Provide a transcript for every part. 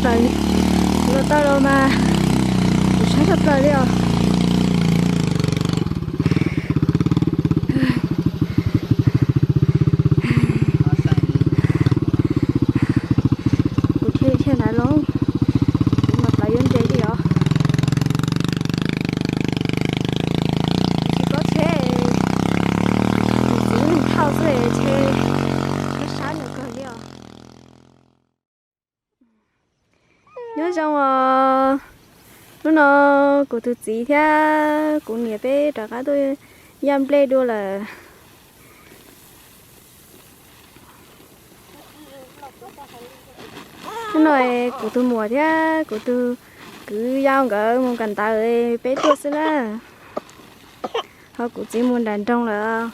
Los tau los mas, kuv sab tshaj plaws li os. Kuv thiaj thiaj ntawd los, kuv mas plawv yuav nres li os. Tsis paub tsheb, txiv neej thauj xwb ces sab sab nws kawg li os. Nyob zoo os, hnub no kuv tus txiv thiab kuv niam peb rov qab tuaj yaj nplej dua lawm. Hnub no kuv tus muam thiab kuv tus kwv yau nkawd mus kawm ntawv peb tuaj xwb na. Ho kuv txiv mus nram nroog lawm.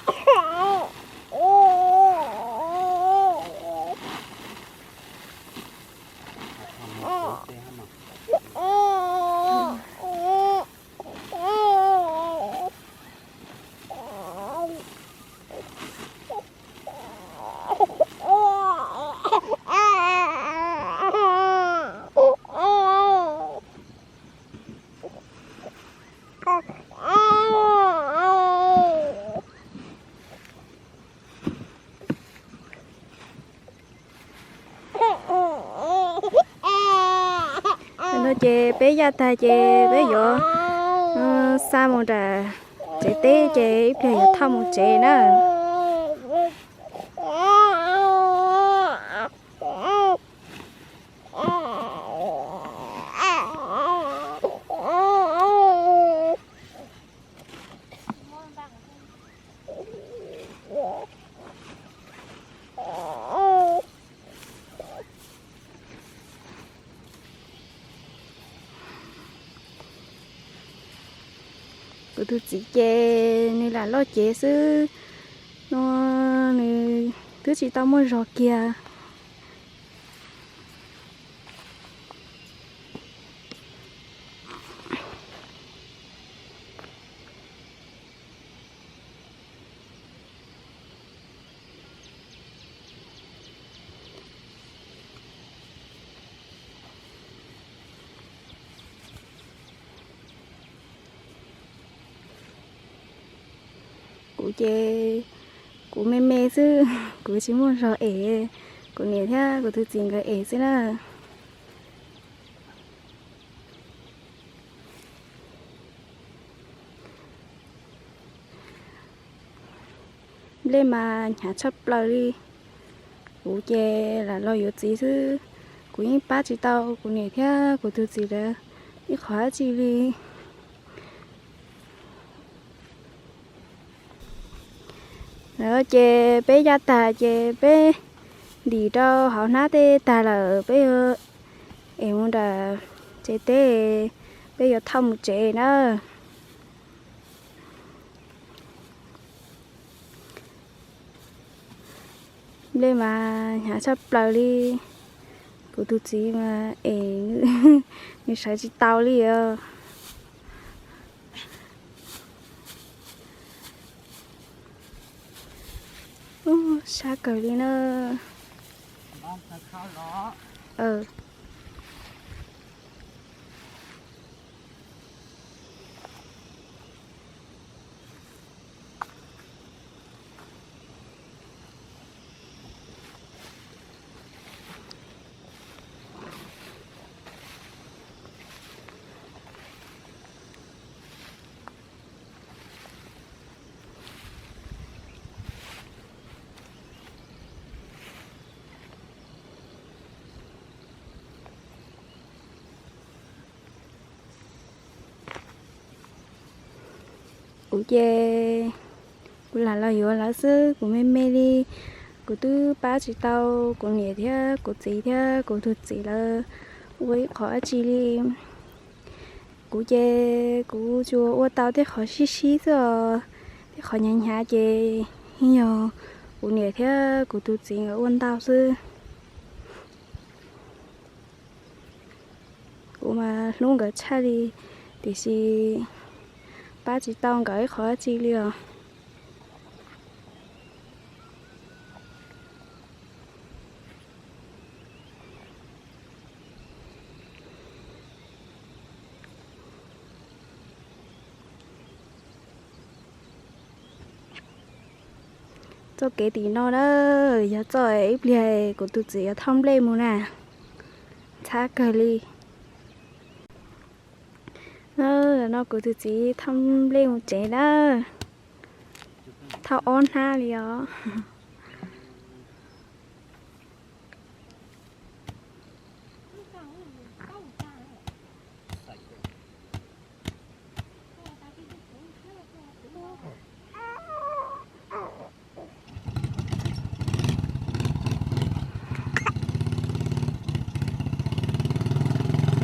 No ces peb yaj tag ces peb yuav xa mus nram tsev teb ces ib pliag yuav thauj mus tsev na. Kuv tus txiv ces nws lam loj cev xwb no, nws twb tsis tau muaj zog kiag. Kuv ces kuv me me xwb, kuv tsis muaj zog ev, kuv niam thiab kuv tus txiv nkawd ev xwb na. Nplej mas hnyav tshaj plaws li. Kuv ces lam los yuav txiv xwb, kuv yeej pab tsis tau kuv niam thiab kuv tus txiv lawv ib qho dab tsi li. Lawm ces peb yaj tag ces peb ntim rau hauv hnab tej tag lawm peb yuav ev mus nram tsev teb, peb yuav thauj mus tsev na. Nplej mas hnyav tshaj plaws li. Kuv tus txiv mas es nws sawv tsis tau li os. Sab kawg li na. Kuv ces kuv lam los yuav lawv xwb, kuv me me li, kuv twb pab tsis tau kuv niam thiab kuv txiv thiab kuv tus txiv lawv ua ib qho dab tsi li. Kuv ces kuv tsuas ua tau tej qhov sib sib xwb os, tej qhov hnyav hnyav ces yeej yog kuv niam thiab kuv tus txiv nkawd ua ntau xwb. Kuv mas hlub nkawd tshaj li, tiam sis pab tsis tau nkawd ib qho dab tsi li os. Txoj kev tim no na, yog txoj ib pliag kuv tus txiv yuav thauj nplej mus na, ntxhab kawg li. No kuv tus txiv thauj nplej mus tsev na, thauj ob hnab li os.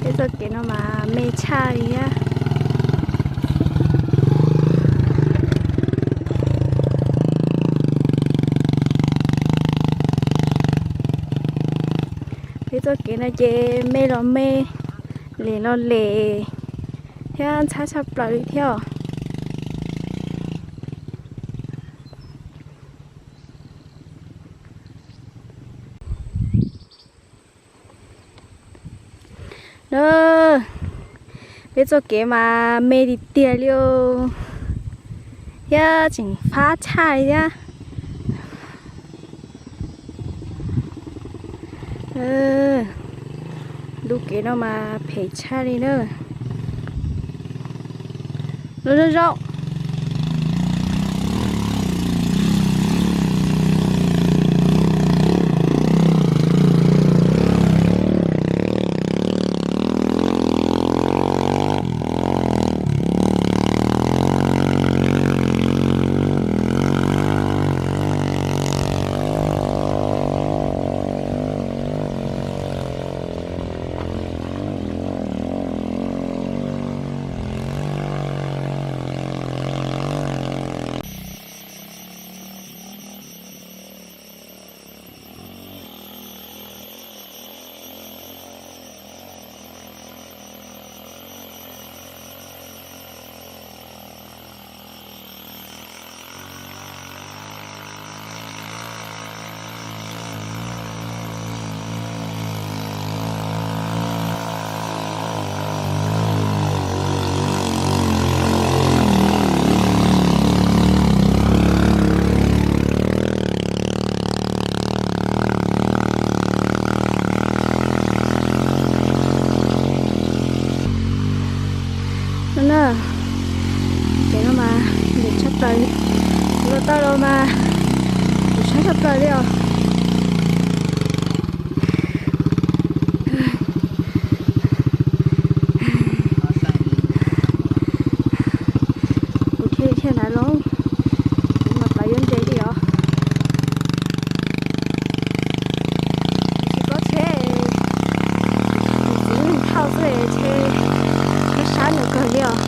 Peb txoj kev no mas me tshaj li thiab. Peb txoj kev no ces me los me, lem los lem thiab ntxhab tshaj plaws li thiab os. Na, peb txoj kev mas me tiag tiag li os, thiab tseem fab tshaj li thiab. Lub kev no mas phem tshaj li na. Los zoo zoo. No na, ces no mas ntim tshaj plaws li, los tau los mas ntim tshaj plaws li os. Kuv thiaj li thiaj ntawd los, kuv mas plaws yuav nres li os. Tsis kob tsheb, txiv neej thauj xwb ces sab sab nws kawg li os.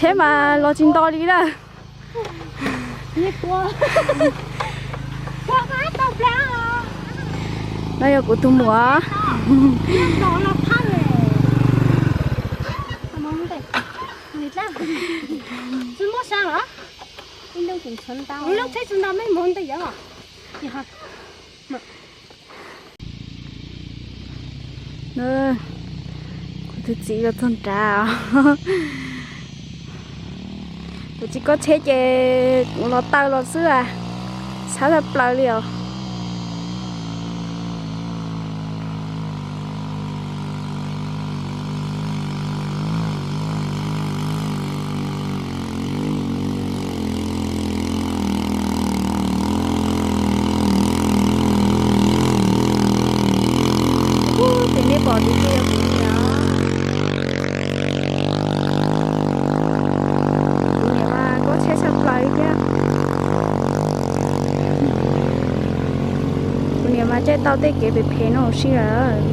Tsheb mas los tsis nto li lawm. No yog kuv tus muam. Kuv tus txiv los txog nrad os. Kuv tsis kob tsheb ces kuv los taw los xwb, sab tshaj plaws li os. Ces nej pom tus twg yog kuv niam. Kuv niam mas kob tsheb tshaj plaws li thiab. Kuv niam mas caij tau tej kev phem phem no huv si lawm.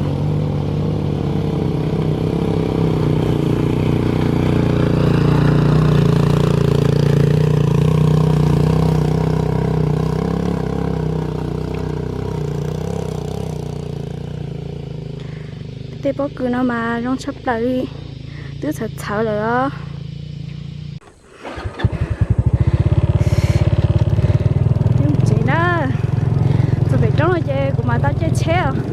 Tej pob kws no mas zoo tshaj plaws li, twb txhawv txhawv lawm os. Tsheb os.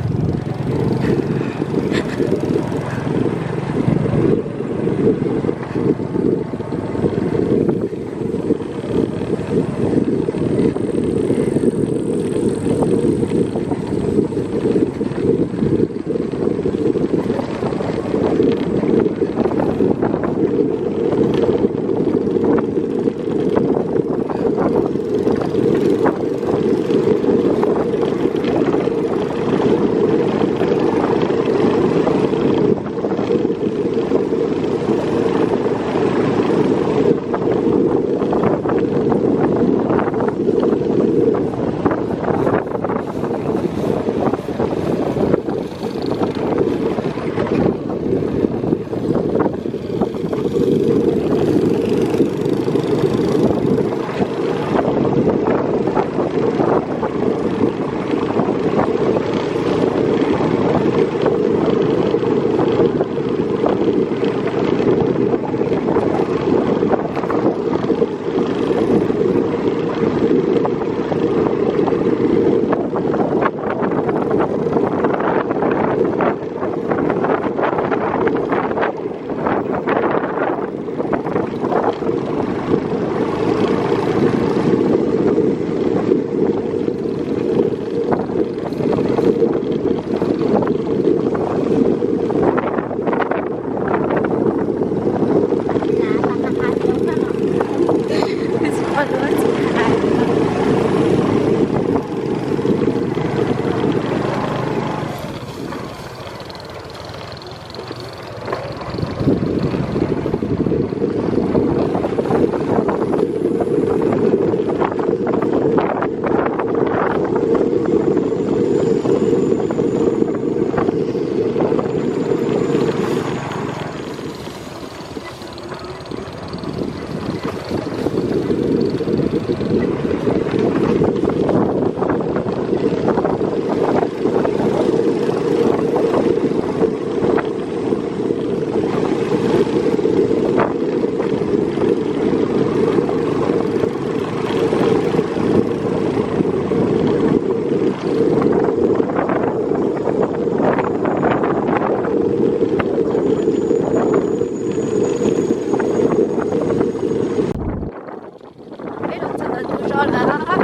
Peb los txog ntawm tus zos lawm,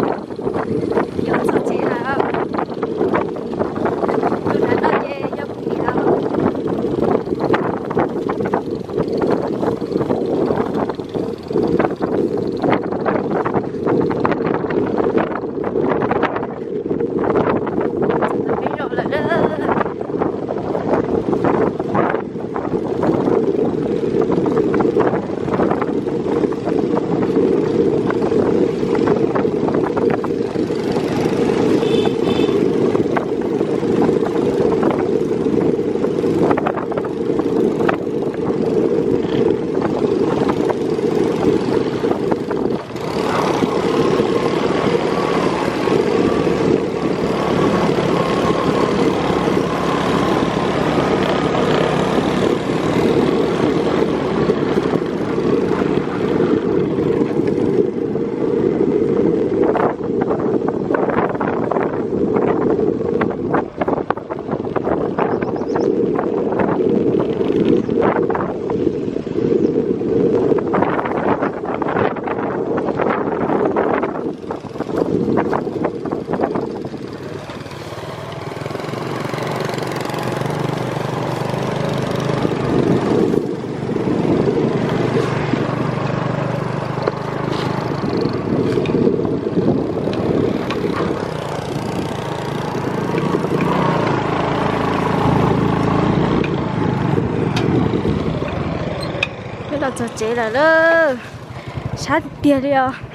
yuav txog tsev lawm. Tus nav no ces yog kuv niam lawm. Peb zos lawm. Peb los txog tsev lawm lauj, sab tiag tiag li os.